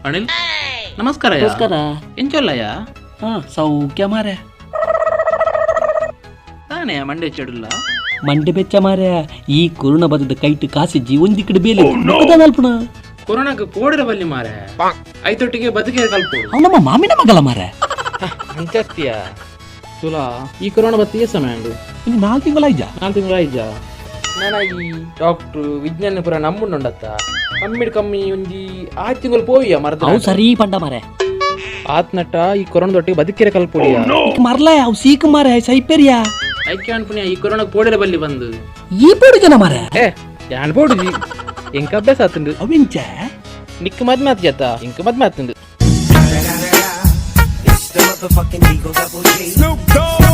ಅನಿಲ್, ನಮಸ್ಕಾರ. ನಮಸ್ಕಾರ. ಎಂಚೊಲ್ಲಯ್ಯ? ಹಾ, ಸೌಖ್ಯ ಮಾರೆ. ತಾನೇ ಮಂಡೆ ಚೆಡುಲ್ಲ? ಮಂಡೆ ಬೆಚ್ಚ ಮಾರೆ. ಈ ಕೊರೋನಾ ಬದದ ಕೈಟ್ ಕಾಸಿಜ್ಜಿ, ಒಂದಿಕ್ಕಡೆ ಬೇಲೆ ಅಲ್ಪಣ. ಕೊರೋನಾக்கு ಪೋಡಿರ ಬಲ್ಲಿ ಮಾರೆ, ಐತೊಟ್ಟಿಗೆ ಬದುಕೆ ಕಲ್ಪು. ಅವ್ ನಮ್ಮ ಮಾಮಿನ ಮಗಲ ಮಾರೆ. ಅಂಚತ್ಯ ತುಲಾ, ಈ ಕೊರೋನಾ ಬತ್ತಿ ಸಮಯ ಉಂಡು? ಇನ್ನು 4 ತಿಂಗಳಾಯ್ಜ. 4 ತಿಂಗಳು ಆಯ್ಜ. ನಾನ ಈ ಡಾಕ್ಟ್ರು ವಿಜ್ಞಾನ ಪುರ ನಂಬುಂಡುಂಡತ್ತ, ಕಮ್ಮಿಡ್ ಕಮ್ಮಿ ಒಂಜಿ 6 ತಿಂಗಳು ಪೋಯಿಯ ಮರದ. ಅವು ಸರಿ ಪಂಡ ಮಾರೆ. ಆತ್ನಟ್ಟ ಈ ಕೊರೋನಾದೊಟ್ಟಿಗೆ ಬದುಕಿರ ಕಲ್ಪುಡಿಯ. ಮರ್ಲ, ಅವು ಸೀಕು ಮಾರೆ, ಸೈಪೇರಿಯಾ. ಐಕ್ಯ ಅನ್ಪುಣ್ಯ, ಈ ಕೊರೋನಾಗ್ ಪೋಡಿರ ಬಲ್ಲಿ ಬಂದು. ಈ ಪೋಡು ಜನ ಮಾರೆ. ಏ, ಯಾನ್ ಪೋಡುಜಿ, ಎಂಕ ಅಭ್ಯಾಸ ಆತುಂಡು. ಅವಿಂಚ? ನಿಕ್ ಮದ್ಮೆ ಆತ್ಜತ್ತ? ಇಂಕ ಮದ್ಮೆ ಆತುಂಡು. Snoop Dogg.